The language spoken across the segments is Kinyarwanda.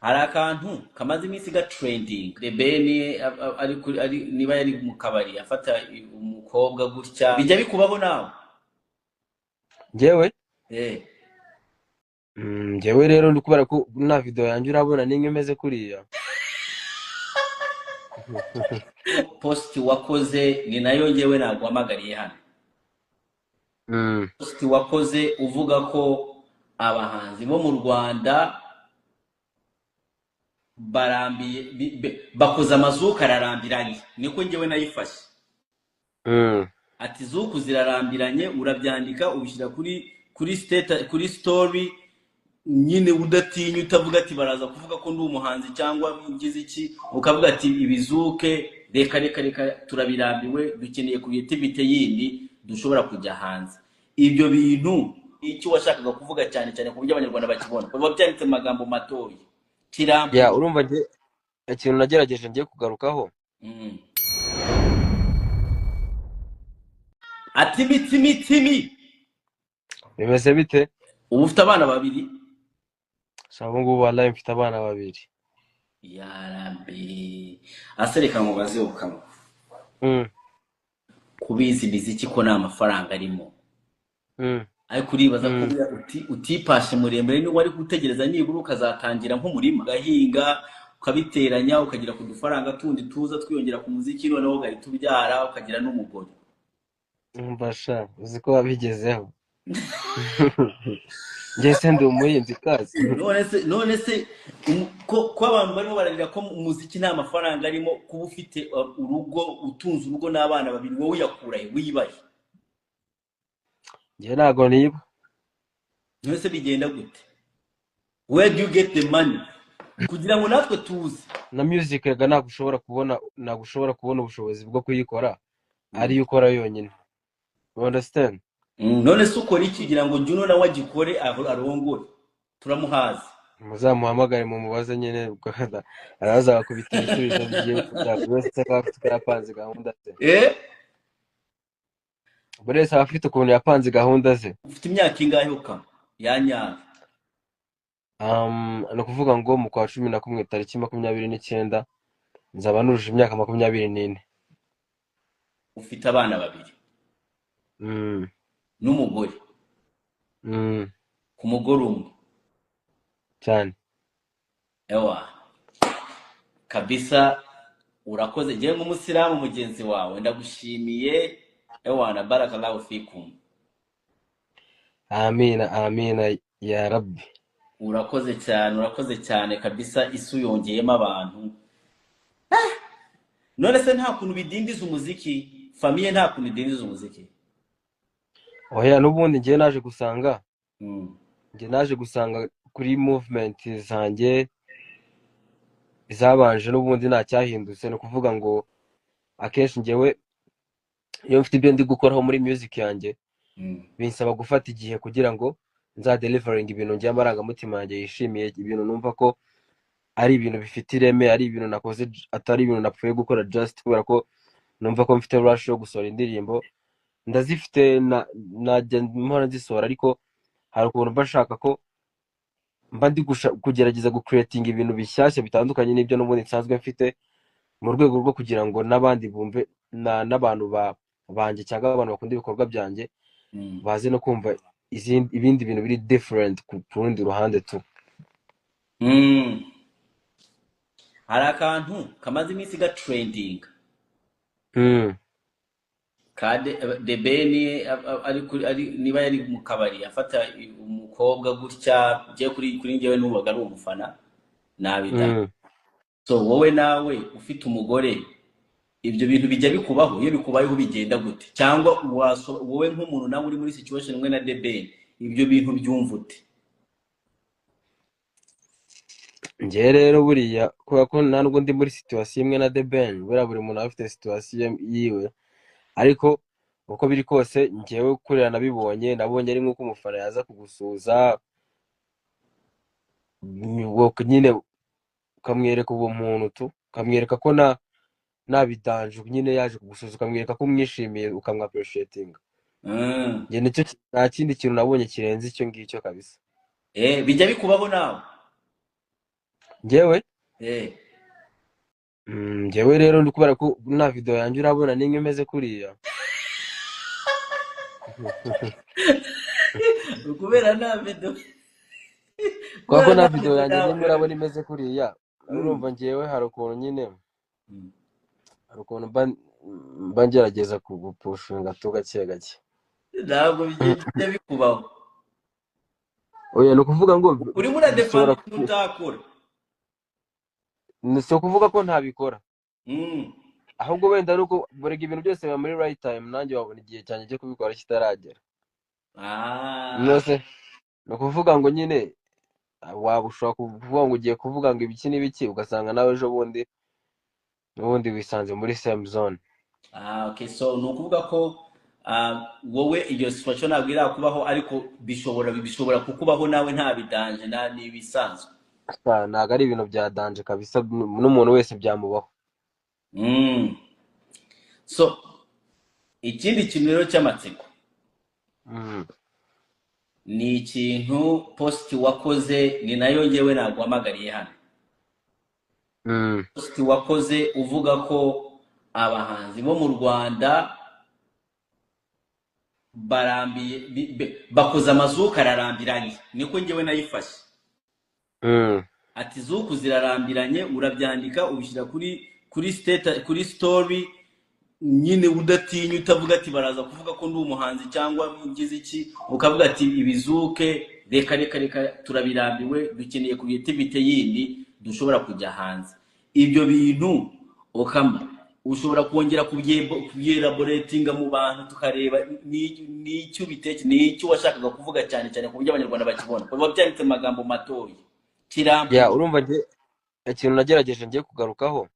Hari akantu kamaze iminsi gatrending. The Ben ari kuri, ari niba yari mu kabari afata umukobwa gutya, bijya bikubaho nawe? Njyewe? Eh. Njyewe rero ndi kubera ko nta video yanjye urabona n'imwe imeze kuriya. Post wakoze ni nayo njyewe naguhamagariye hano. Post wakoze uvuga ko abahanzi bo mu Rwanda barambiye, bakoze amazuka ararambiranye, niko njyewe nayifashe. Ati zuku zirarambiranye, urabyandika ubishyira kuri state, kuri story nyine, udatinya, utavuga ati baraza kuvuga ko ndi umuhanzi cyangwa ngize iki, ukavuga ati ibizuke reka reka reka, turabirambiwe, dukeneye creativity yindi dushobora kujya hanze. Ibyo bintu icyo washakaga kuvuga cyane cyane ku buryo Abanyarwanda bakibona, biba byanditse mu magambo matoya kirambuye? Ya, urumva njye ikintu nagerageje ngiye kugarukaho. Ati mitimi timi. Bimeze bite? Ubu ufite abana babiri? Sha, ubu ngubu wallahi mfite abana babiri. Yarambi, asereka mubaze ukama kubizi imiziki ko nta mafaranga arimo, ariko uribaza ko buriya utipashe muremure niba wari gutegereza nibura ukazatangira nk'umurima ugahinga, ukabiteranya, ukagira ku dufaranga tundi tuza twiyongera ku muziki, noneho ugahita ubyara ukagira n'umugore? Umva sha, uzi ko wabigezeho, njye se ndi umuhinzi kazi? None se ko abantu barimo bararira ko mu muziki nta mafaranga arimo, kuba ufite urugo, utunze urugo n'abana babiri, wowe uyakura he, wibahe? Njye ntago niba. None se bigenda gute? Where do you get the money, kugira ngo natwe tuze? Na music rega ntabwo ushobora kubona ubushobozi bwo kuyikora ariyo ukora yonyine, you understand? None se ukora iki kugira ngo Juno nawe agikore aho arongore turamuhaze? Muzamuhamagare mumubaze nyine, ubwo araza akubita ibisubizo byiwe. Buri wese aba afite uko yapanze gahunda ze. Eh. Buri wese aba afite ukuntu yapanze gahunda ze. Ufite imyaka ingahe ukama yanyawe? Ni ukuvuga ngo mu kwa 11 tariki 29 nzaba nujuje imyaka 24. Ufite abana babiri n'umugore? Mm. Ku mugore umwe? Cyane. Ewa kabisa, urakoze. Ngewe nk'umusilamu mugenzi wawe ndagushimiye. Ewa na barakallahu fikum. Amina, amina ya rabbi. Urakoze cyane, urakoze cyane kabisa. Isi uyongeyemo abantu. None se nta kuntu bidindiza umuziki? Famille nta kuntu idindiza umuziki? Oya, n'ubundi njye naje gusanga kuri movement zanjye zabanje n'ubundi nta cyahindutse. Ni ukuvuga ngo akenshi njyewe iyo mfite ibyo ndi gukoraho muri music yanjye, binsaba gufata igihe kugira ngo nzadeliveringe ibintu ngiye amarangamutima yanjye yishimiye, ibintu numva ko ari ibintu bifite ireme, ari ibintu nakoze, atari ibintu napfuye gukora just kubera ko numva ko mfite rush yo gusohora indirimbo. Ndazifite, najya mpora nzisohora, ariko hari ukuntu mba nshaka ko mba ndi kugerageza gucreatinga ibintu bishyashya bitandukanye n'ibyo n'ubundi nsanzwe mfite, mu rwego rwo kugira ngo n'abandi bumve n'abantu banjye cyangwa abantu bakunda ibikorwa byanjye baze no kumva ibindi bintu biri different ku rundi ruhande tu. Hari akantu kamaze iminsi gatrendinga ka The Ben ari kuri, ari niba yari mu kabari afata umukobwa gutya. Njye kuri njyewe nubaga ari umufana nabita. So wowe nawe ufite umugore, ibyo bintu bijya bikubaho? Iyo bikubayeho bigenda gute? Cyangwa wowe nk'umuntu nawe uri muri situation imwe na The Ben, ibyo bintu byumva ute? Njyewe rero buriya kubera ko nta nubwo ndi muri situation imwe na The Ben, buriya buri muntu aba afite situation yiwe, ariko uko biri kose njyewe kuriya nabibonye, nabonye ari nk'uko umufana yaza kugusuhuza, nyine ukamwereka uwo muntu tu, ukamwereka ko nta bidanje nyine, yaje kugusuhuza ukamwereka ko umwishimiye, ukamwappreciatinga. Njye nicyo, nta kindi kintu nabonye kirenze icyo ngicyo kabisa. Eh, bijya bikubaho nawe? Njyewe Eh. Njyewe rero ndi kubera ko nta video yanjye urabona n'imwe imeze kuriya. Kubera nta video Kubera ko kubera nta nta video video yanjye yawe. n'imwe urabona imeze kuriya, urumva njyewe hari ukuntu nyine hari ukuntu mba ngerageza kugupushinga tu gake gake. Ntabwo bijya bikubaho. Oya, ni ukuvuga ngo Urimo uradefanda bishobora ibintu utakora. Si ukuvuga ko ntabikora, ahubwo wenda nuko burega ibintu byose biba muri right time, nanjye wabona igihe cyanjye cyo kubikora kitaragera. Mwese ni ukuvuga ngo nyine waba ushobora kuvuga ngo ugiye kuvuga ngo ibiki n'ibiki, ugasanga nawe ejo bundi n'ubundi wisanze muri same zone. Okay, so ni ukuvuga ko wowe iyo situation ntabwo irakubaho, ariko bishobora kukubaho nawe nta bidanje nta n'ibisanzwe. Ntabwo ari ibintu bya danje kabisa, n'umuntu wese byamubaho. So ikindi kintu rero cy'amatsiko ni ikintu post wakoze, ni nayo ngewe naguhamagariye hano. Post wakoze uvuga ko abahanzi bo mu Rwanda barambiye, bakoze amazuka ararambiranye, niko ngewe nayifashe. Ati zuku zirarambiranye, urabyandika ubishyira kuri status, kuri story nyine udatinya, utavuga ati baraza kuvuga ko ndi umuhanzi cyangwa ngize iki, ukavuga ati ibizuke reka reka reka turabirambiwe, dukeneye creativity yindi dushobora kujya hanze. Ibyo bintu Okkama ushobora kongera kubyelaboratinga mu bantu, tukareba n'icyo ubitekereza, n'icyo washakaga kuvuga cyane cyane ku buryo abanyarwanda bakibona. Biba byanditse mu magambo matoya kirambuye. Ya, urumva nge ikintu nagerageje ngiye kugarukaho.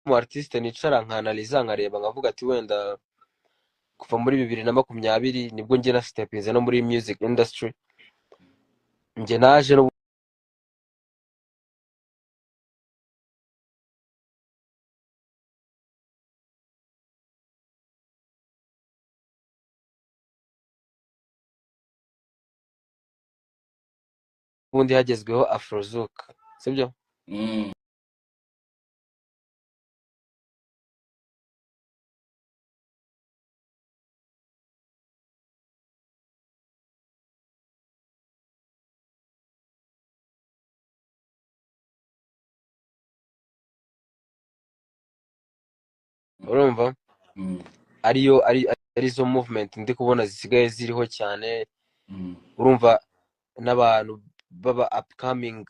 Mu artiste nicara nkanaliza nkareba nkavuga ati wenda kuva muri 2020 nibwo njye na stepinze no muri music industry, njye naje no ubundi hagezweho Afrozouk, sibyo? Urumva? Ariyo arizo movement ndi kubona zisigaye ziriho cyane. Urumva n'abantu baba upcoming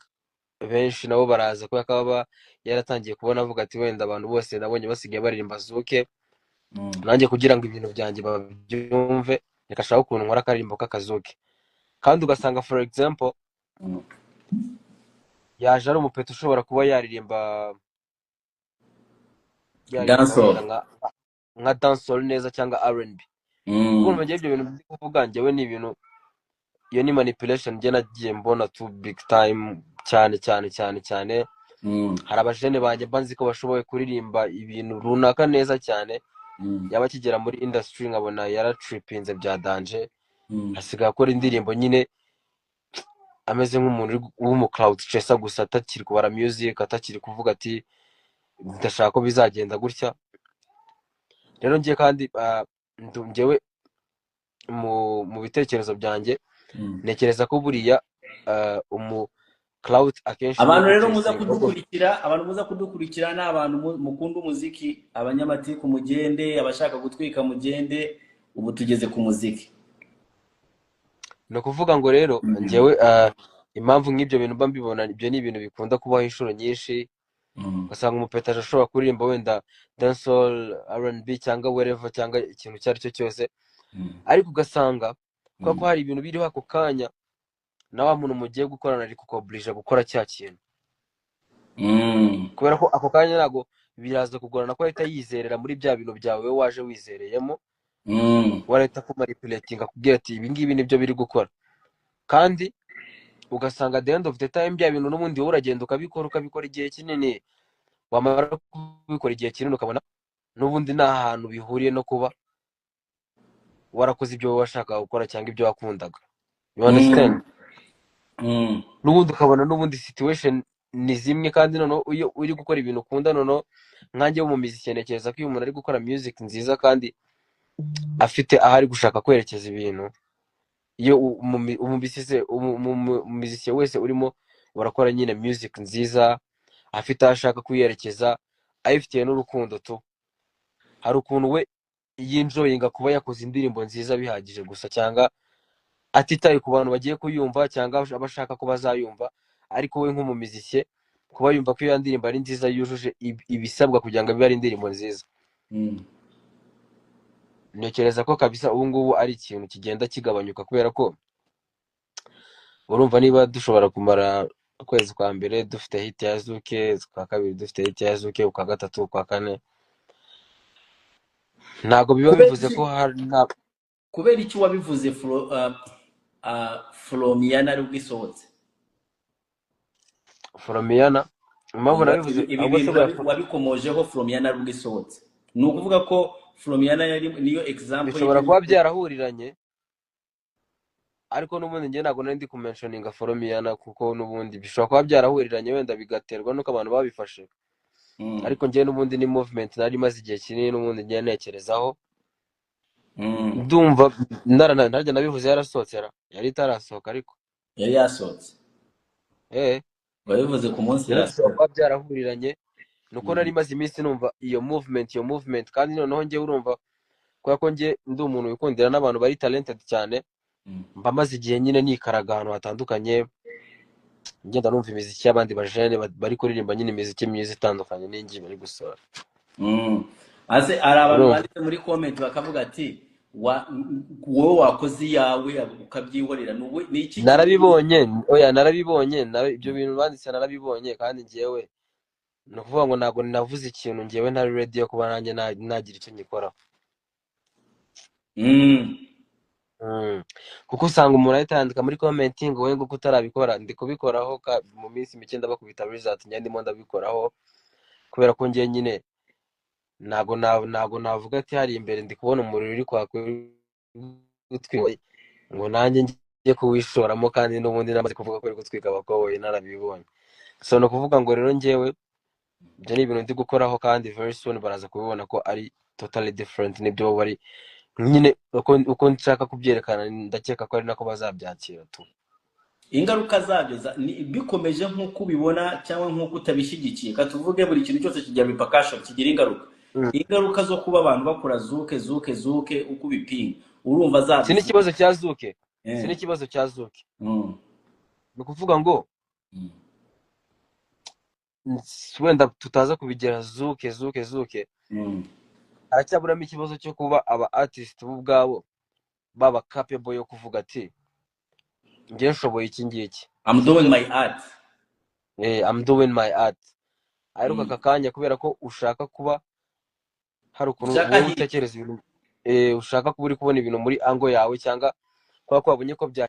benshi nabo baraza kubera ko baba yaratangiye kubona avuga ati wenda abantu bose nabonye basigaye baririmba zuke, nanjye kugira ngo ibintu byanjye babyumve reka nshake ukuntu nkora akaririmbo k'akazuke. Kandi ugasanga for example yaje ari umupeta ushobora kuba yaririmba Dancehall. wenda nka dancehall neza cyangwa R&B. Urumva njye ibyo bintu ndi kuvuga njyewe ni ibintu, iyo ni manipulation njye nagiye mbona tu big time cyane cyane cyane cyane. Hari abajene banjye mba nzi ko bashoboye kuririmba ibintu runaka neza cyane, yaba akigera muri industry nkabona yaratripinze bya danger, asigaye akora indirimbo nyine ameze nk'umuntu w'umu cloud chaser gusa, atakiri kubara music, atakiri kuvuga ati ndashaka ko bizagenda gutya. Rero ngiye kandi njyewe mu bitekerezo byanjye ntekereza ko buriya umu cloud akenshi abantu ni rero muza guchasinga. kudukurikira, abantu muza kudukurikira ni abantu mukunda umuziki, abanyamatiku mugende, abashaka gutwika mugende, ubu tugeze ku muziki. Ni ukuvuga ngo rero njyewe impamvu nk'ibyo bintu mba mbibona, ibyo ni ibintu bikunda kubaho inshuro nyinshi. Ugasanga umupetaje ashobora kuririmba wenda dancehall, R&B cyangwa whatever cyangwa ikintu icyo ari cyo cyose, ariko ugasanga kubera ko hari ibintu biriho ako kanya na wa muntu mugiye gukorana ari kukoburija gukora cya kintu. Kubera ko ako kanya ntabwo biraza kugorana ko ahita yizerera muri bya bintu byawe wowe waje wizereyemo. Warahita kumanipulatinga akubwira ati ibi ngibi nibyo biri gukora, kandi ugasanga at the end of the time bya bintu n'ubundi wowe uragenda ukabikora, ukabikora igihe kinini. Wamara kubikora igihe kinini, ukabona n'ubundi nta hantu bihuriye no kuba warakoze ibyo wowe washakaga gukora cyangwa ibyo wakundaga, you understand? N'ubundi ukabona n'ubundi situation ni zimwe. Kandi noneho iyo uri gukora ibintu ukunda, noneho nkanjye wo mu miziki, ntekereza ko iyo umuntu ari gukora music nziza kandi afite aho ari gushaka kwerekeza ibintu, iyo umumiziki wese urimo urakora nyine music nziza, afite aho ashaka kuyerekeza, ayifitiye n'urukundo tu, hari ukuntu we yenjoyinga kuba yakoze indirimbo nziza bihagije gusa, cyangwa atitaye ku bantu bagiye kuyumva cyangwa abashaka ko bazayumva, ariko we nk'umumiziki kuba yumva ko iyo ndirimbo ari nziza, yujuje ibisabwa kugira ngo ibe ari indirimbo nziza. Ntekereza ko kabisa ubu ngubu ari ikintu kigenda kigabanyuka, kubera ko urumva niba dushobora kumara ukwezi kwa mbere dufite hit ya Zouk, ukwa kabiri dufite hit ya Zouk, ukwa gatatu, ukwa kane, ntabwo biba Kubera bivuze iki? ko hari nta Kubera iki wabivuze Folomiana ari ubwo isohotse? Folomiana, impamvu nabivuze Ibi ahubwo se bintu buriya wabikomojeho Folomiana ari ubwo isohotse, ni ukuvuga ko Folomiana yari niyo example bishobora y'ibyo kuba byarahuriranye, ariko n'ubundi njye ntabwo nari ndi kumentioninga Folomiana, kuko n'ubundi bishobora kuba byarahuriranye, wenda bigaterwa n'uko abantu babifashe. Ariko njye n'ubundi ni movement nari maze igihe kinini n'ubundi njye ntekerezaho. Ndumva ntarya nabivuze yarasohotse, yari itarasohoka ariko. Yari yasohotse. Eh. Wabivuze ku munsi Rero bishobora yasohotse. kuba byarahuriranye nuko nari maze iminsi numva iyo movement, kandi noneho njye urumva kubera ko njye ndi umuntu wikundira n'abantu bari talented cyane, mba maze igihe nyine nikaraga ahantu hatandukanye, ngenda numva imiziki y'abandi bajene bari kuririmba nyine imiziki myiza itandukanye n'ingi bari gusohora. Ase hari abantu Urumva banditse muri comment bakavuga ati wowe wakoze iyawe ukabyihorera. Ni iki kintu? Narabibonye, oya, narabibonye, ibyo bintu banditse narabibonye. Kandi njyewe ni ukuvuga ngo ntabwo navuze ikintu njyewe ntari ready yo kuba nanjye nagira icyo ngikoraho. Kuko usanga umuntu ahita yandika muri comment ngo wowe ngo ko utarabikora. Ndi kubikoraho, mu minsi mike ndabakubita result. Njye ndimo ndabikoraho kubera ko njye nyine ntabwo navuga ati hari imbere ndi kubona umuriro uri kwaka, uri gutwika, ngo nanjye njye kuwishoramo, kandi n'ubundi namaze kuvuga ko uri gutwika abakoboyi narabibonye. So ni ukuvuga ngo rero njyewe ibyo ni ibintu ndi gukoraho, kandi very soon baraza kubibona ko ari totally different n'ibyo bo bari nyine uko nshaka kubyerekana. Ndakeka ko ari nako bazabyakira tu. Ingaruka zabyo bikomeje nk'uko ubibona cyangwa nk'uko utabishyigikiye, ka tuvuge buri kintu cyose kigira repercussion, kigira ingaruka. Ingaruka zo kuba abantu bakora Zouk, Zouk, Zouk, uko ubipinga, urumva Si zaba n'ikibazo cya Zouk, si n'ikibazo cya Zouk. Ni ukuvuga ngo wenda tutaza kubigira Zouk, Zouk, Zouk. Haracyaburamo ikibazo cyo kuba aba artist bo ubwabo baba capable yo kuvuga ati njye nshoboye iki ngiki. I'm doing my art. Eh, I'm doing my art. Ariko aka kanya kubera ko ushaka kuba hari ukuntu ushaka wowe hit utekereza ibintu, ushaka kuba uri kubona ibintu muri angle yawe, cyangwa kubera ko wabonye ko bya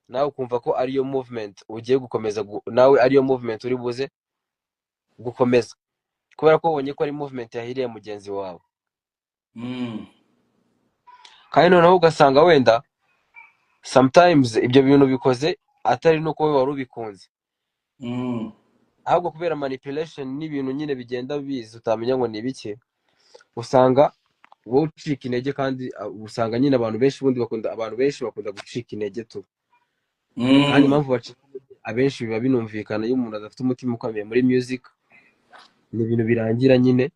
nawe ukumva ko ariyo movement ugiye gukomeza, nawe ariyo movement uri buze gukomeza kubera ko wabonye ko ari movement yahiriye mugenzi wawe. Kandi noneho ugasanga wenda sometimes ibyo bintu bikoze atari nuko wowe wari ubikunze, ahubwo kubera manipulation n'ibintu nyine bigenda biza utamenya ngo ni ibiki, usanga wowe ucika intege. Kandi usanga nyine abantu benshi ubundi bakunda, abantu benshi bakunda gucika intege tu. Kandi impamvu bacika intege abenshi biba binumvikana: iyo umuntu adafite umutima ukomeye muri music, ni ibintu birangira nyine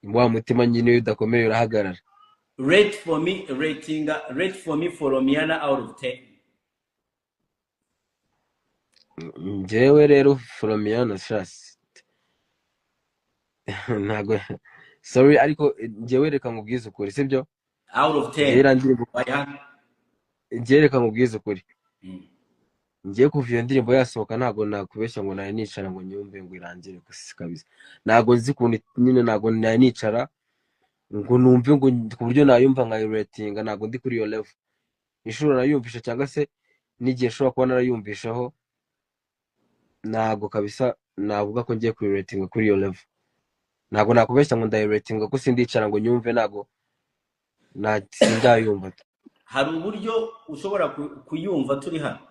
wa mutima nyine iyo udakomeye urahagarara. Rate for me, rating, rate for me Folomiana out of 10. Njyewe rero Folomiana shasi ntabwo, sorry, ariko njyewe reka nkubwize ukuri, sibyo? Out of Njyewe 10. iriya ndirimbo Oya. Njyewe reka nkubwize ukuri. Ngiye kuva iyo ndirimbo yasohoka, ntabwo nakubeshya ngo nari nicara ngo nyumve ngo irangire gusa kabisa. Ntabwo nzi ukuntu nyine, ntabwo nari nicara. Ngo numve ngo ku buryo nayumva nkayiratinga, ntabwo ndi kuri iyo level. Inshuro nayumvishe cyangwa se n'igihe nshobora kuba narayumvisheho, ntabwo kabisa navuga ko ngiye kuyiratinga kuri iyo level. Ntabwo nakubeshya ngo ndayiratinga, ko sindicara ngo nyumve, ntabwo sindayumva. Hari uburyo ushobora kuyumva turi hano?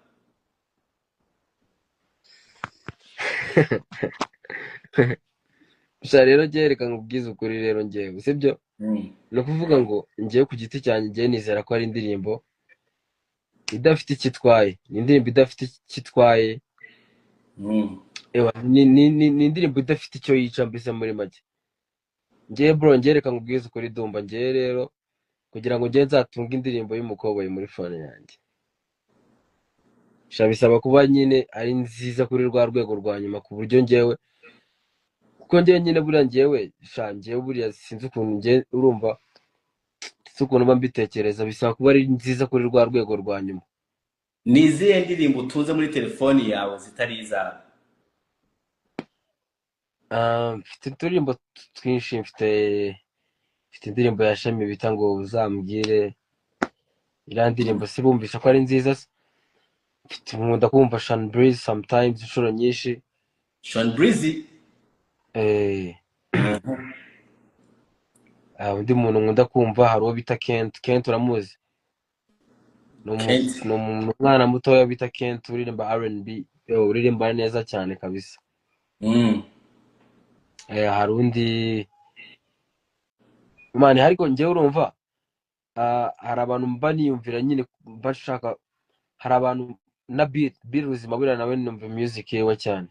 Gusa rero njyewe reka nkubwize ukuri rero, njyewe sibyo, ni ukuvuga ngo njyewe ku giti cyanjye, njyewe nizera ko ari indirimbo idafite icyo itwaye, ni indirimbo idafite icyo itwaye. Ewa, ni indirimbo idafite icyo yica mbese muri make. Njyewe bro, njyewe reka nkubwize ukuri Dumba, njyewe rero kugira ngo njyewe nzatunge indirimbo y'umukoboyi muri phone yanjye, sha bisaba kuba nyine ari nziza kuri rwa rwego rwa nyuma, ku buryo njyewe, kuko njyewe nyine buriya njyewe sha njyewe buriya sinzi ukuntu njye, urumva, sinzi ukuntu mba mbitekereza, bisaba kuba ari nziza kuri rwa rwego rwa nyuma. Ni izihe ndirimbo utunze muri telefoni yawe zitari izawe? Ah, mfite uturimbo twinshi. Mfite indirimbo ya Shami bita ngo "Uzambwire". Iriya ndirimbo si bumvisha ko ari nziza se? Mfite, nkunda kumva Sean Breeze sometimes, inshuro nyinshi. Sean Breezy? Eh, ah, undi muntu nkunda kumva hari uwo bita Kent. Kent uramuzi? Kent. Ni umwana mutoya bita Kent uririmba R&B, yo, uririmba neza cyane kabisa. Eh, hari undi man, ariko njyewe urumva, ah, hari abantu mba niyumvira nyine, mba nshaka, hari abantu na Bill Ruzima, buriya nawe numva music yiwe cyane.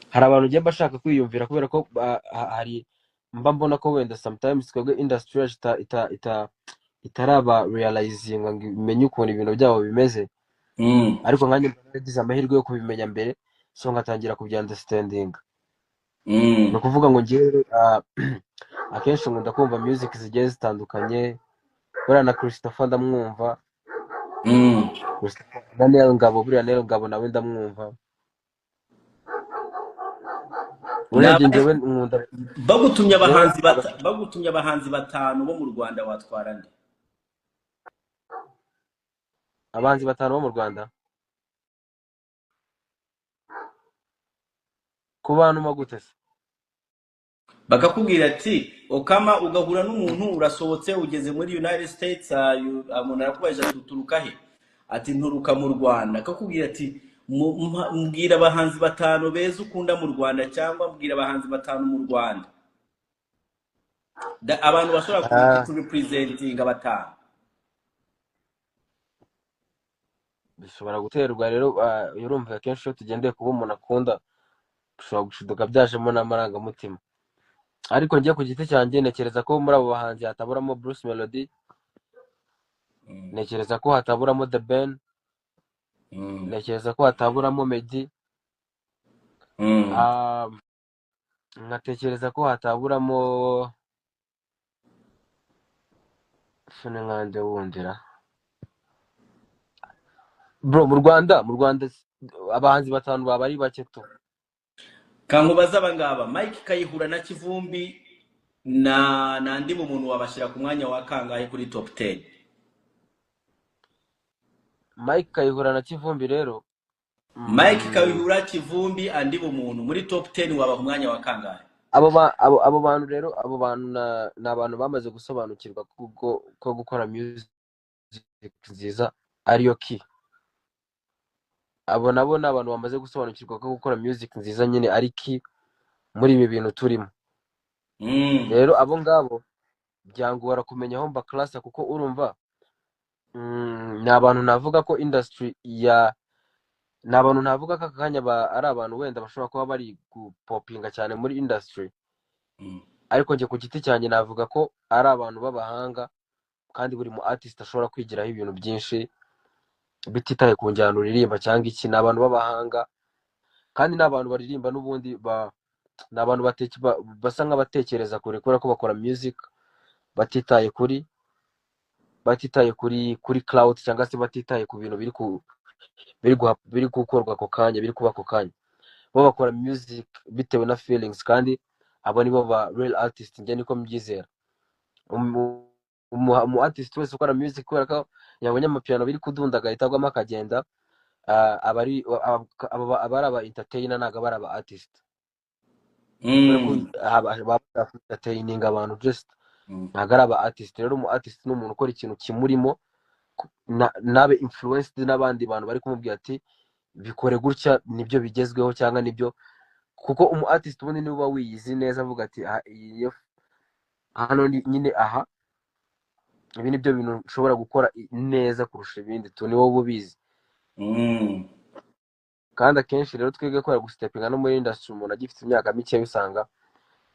Hari abantu njye mba nshaka kwiyumvira kubera ko hari mba mbona ko wenda sometimes twebwe industry yacu itaraba realizinga ngo imenye ukuntu ibintu byabo bimeze. Ariko nkanjye mba naragize amahirwe yo kubimenya mbere, so ngatangira kubyunderstandinga. Ni ukuvuga ngo njyewe akenshi nkunda kumva music zigiye zitandukanye. Buriya na Christopher ndamwumva. Christopher na Nel Ngabo, buriya Nel Ngabo nawe ndamwumva. Urebye njyewe nkunda Bagutumye njyewe abahanzi bagutumye abahanzi batanu bo mu Rwanda, watwara nde? Abahanzi batanu bo mu Rwanda ku bantu gute se? Bakakubwira ati Okama, ugahura n'umuntu, urasohotse ugeze muri United States, umuntu arakubajije ati "Uturuka he?" Ati "Nturuka mu Rwanda." Akakubwira ati "Mbwira abahanzi batanu beza ukunda mu Rwanda, cyangwa mbwira abahanzi batanu mu Rwanda." Abantu bashobora Ah, kurepresentinga batanu. Bishobora guterwa rero, urumva akenshi iyo tugendeye kuba umuntu akunda, bishobora gushiduka byajemo n'amarangamutima. Ariko njye ku giti cyanjye ntekereza ko muri abo bahanzi hataburamo Bruce Melody, ntekereza ko hataburamo The Ben, ntekereza ko hataburamo Meddy, nkatekereza ko hataburamo fune nkande wundira. Bro, mu Rwanda abahanzi batanu baba ari bake tu. Kankubaza aba ngaba: Mike Kayihura na Kivumbi na ndi mu muntu, wabashyira ku mwanya wa kangahe kuri top 10? Mike Kayihura na Kivumbi rero, Mike Kayihura, Kivumbi, andi bumuntu, muri top 10 waba ku mwanya wa kangahe? Abo bantu rero, abo bantu ni abantu bamaze gusobanukirwa ko gukora music nziza ariyo key. Abo nabo ni abantu bamaze gusobanukirwa ko gukora music nziza nyine ari key muri ibi bintu turimo. Rero abo ngabo byangora kumenya aho mbaklasa, kuko urumva, ni abantu navuga ko industry ya, ni abantu navuga ko aka kanya ari abantu wenda bashobora kuba bari gupopinga cyane muri industry. Ariko njye ku giti cyanjye navuga ko ari abantu b'abahanga, kandi buri mu artist ashobora kwigiraho ibintu byinshi bititaye ku njyana uririmba cyangwa iki. Ni abantu b'abahanga, kandi ni abantu baririmba n'ubundi ni abantu basa nk'abatekereza kure, kubera ko bakora music batitaye kuri cloud, cyangwa se batitaye ku bintu biri gukorwa ako kanya, biri kuba ako kanya. Bo bakora music bitewe na feelings, kandi abo nibo ba real artist, njye niko mbyizera. Umu artist wese ukora music kubera ko yabonye amapiano biri kudunda agahita agwamo akagenda, aba ari aba ari aba entertainer, ntabwo aba ari aba artist. Kubera ko baba entertaining abantu just, ntabwo ari aba artist. Rero umu artist ni umuntu ukora ikintu kimurimo, nabe influenced n'abandi bantu bari kumubwira ati bikore gutya, nibyo bigezweho cyangwa nibyo. Kuko umu artist ubundi niwe uba wiyizi neza, avuga ati aha, iyi niyo hano ni nyine, aha ibi nibyo bintu nshobora gukora neza kurusha ibindi tu, ni wowe uba ubizi. Kandi akenshi rero twebwe kubera gustepinga no muri industry umuntu agifite imyaka mike, usanga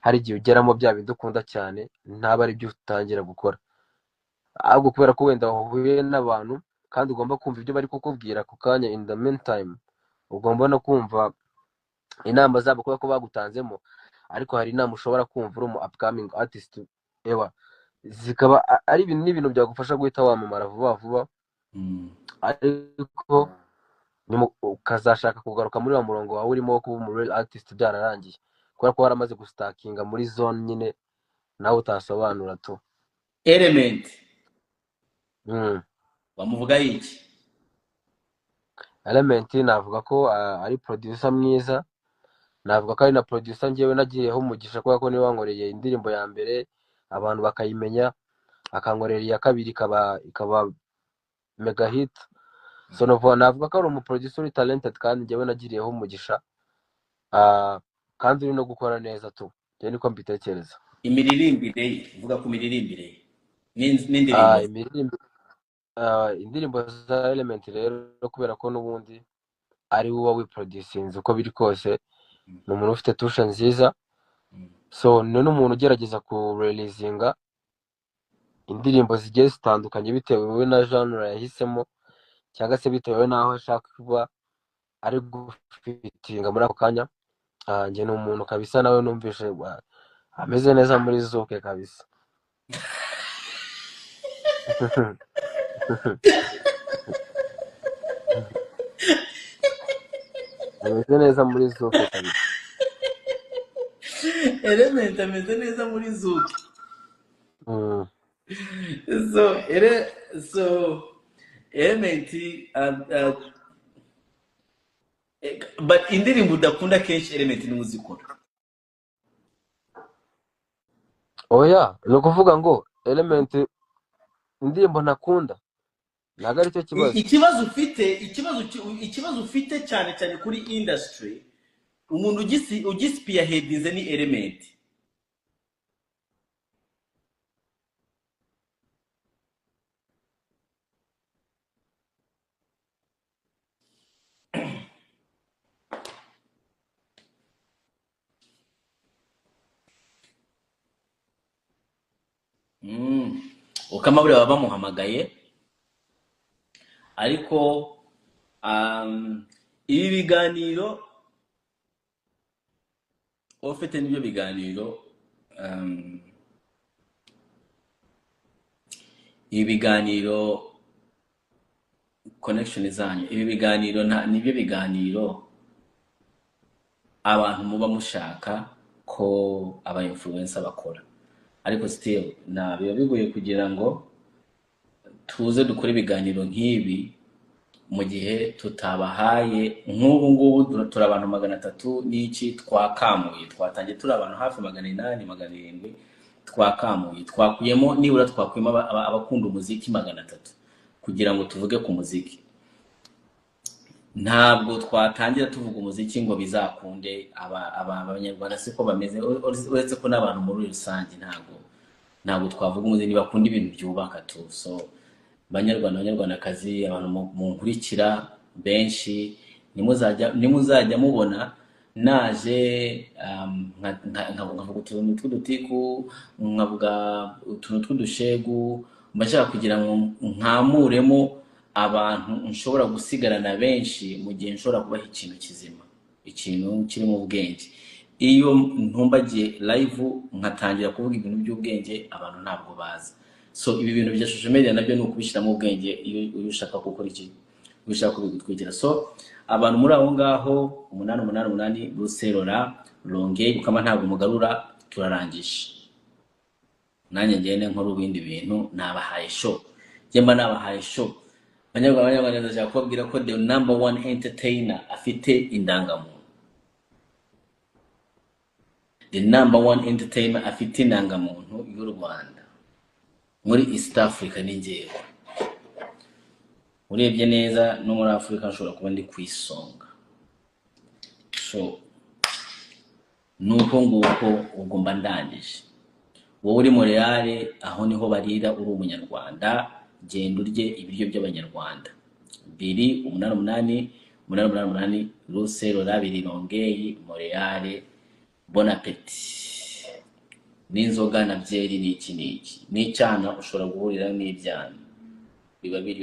hari igihe ugeramo bya bindi ukunda cyane ntaba ari byo utangira gukora, ahubwo kubera ko wenda wahuye n'abantu kandi ugomba kumva ibyo bari kukubwira ako kanya. In the meantime ugomba no kumva inama zabo kubera ko bagutanzemo. Ariko hari inama ushobora kumva uri umu upcoming artist, ewa zikaba ari ibintu n'ibintu byagufasha guhita wamamara vuba vuba, ariko ukazashaka kugaruka muri wa murongo wawe urimo wo kuba umu real artist byararangiye, kubera ko waramaze gustakinga muri zone nyine nawe utasobanura tu. Element bamuvuga iki? Element navuga ko ari producer mwiza, navuga ko ari na producer njyewe nagiyeho umugisha, kubera ko niwe wankoreye indirimbo ya mbere abantu bakayimenya, akankorera iya kabiri ikaba mega hit. So navuga ko ari umu producer uri talented kandi njyewe nagiriyeho umugisha, kandi uri no gukora neza tu, njyewe niko mbitekereza. Imiririmbire ye, vuga ku miririmbire ye n'indirimbo ze. Indirimbo za Element rero, kubera ko n'ubundi ari we uba wiproducinze, uko biri kose ni umuntu ufite touche nziza. So ni n'umuntu ugerageza kureleasinga indirimbo zigiye zitandukanye bitewe na genre yahisemo, cyangwa se bitewe n'aho ashaka kuba ari gufitinga muri ako kanya. Njye ni umuntu kabisa nawe numvishe ameze neza muri zouk kabisa. Ameze neza muri zouk kabisa. Element ameze neza muri zouk. So Element, but indirimbo udakunda kenshi Element niwe uzikora. Oya, ni ukuvuga ngo Element indirimbo ntakunda ntabwo aricyo kibazo. Ikibazo ufite, ikibazo ufite cyane cyane kuri industry, umuntu ugispearheadinze ni Element. Ukama buriya baba bamuhamagaye, ariko ibi biganiro ufite nibyo biganiro, ibi biganiro connection zanyu, ibi biganiro nibyo biganiro abantu muba mushaka ko aba influencer bakora, ariko still na biba bigoye kugira ngo tuze dukore ibiganiro nk'ibi mu gihe tutabahaye. Nk'ubu ngubu turi abantu 300 n'iki twakamuye, twatangiye turi abantu hafi 800, 700, twakamuye, twakuyemo nibura twakuyemo abakunda umuziki 300 kugira ngo tuvuge ku muziki. Ntabwo twatangira tuvuga umuziki ngo bizakunde abanyarwanda siko bameze, uretse ko n'abantu muri rusange ntabwo twavuga umuziki bakunda ibintu byubaka tu. So banyarwanda, banyarwandakazi, abantu munkurikira benshi, nimuzajya mubona naje, nkavuga utuntu tw'udutiku, nkavuga utuntu tw'udushegu, mba nshaka kugira ngo nkamuremo abantu nshobora gusigarana benshi mu gihe nshobora kubaha ikintu kizima, ikintu kiri mu bwenge. Iyo ntumbagiye live nkatangira kuvuga ibintu by'ubwenge, abantu ntabwo baza. So ibi bintu bya social media nabyo ni ukubishyiramo ubwenge iyo ushaka gukora iki, iyo ushaka kubigutwikira. So abantu muri aho ngaho 888 Ruserora Longe, ukama ntabwo mugarura, turarangije. Nanjye ngende nkora ibindi bintu. Nabahaye show, njye mba nabahaye show. Banyarwanda, banyarwanda, ndashaka kubabwira ko the number one entertainer afite indangamuntu, the number one entertainer afite indangamuntu y'u Rwanda muri East Africa ni njyewe. Urebye neza, no muri Afurika nshobora kuba ndi ku isonga. So nuko nguko, ubwo mba ndangije. Wowe uri Montreal, aho niho barira. Uri umunyarwanda, genda urye ibiryo by'abanyarwanda. 288 888 Rue Saint-Laurent, 2 Longueuil, Montreal. Bon appétit n'inzoga na byeri n'iki n'iki n'icyana, ushobora guhurira n'ibyana biba biri.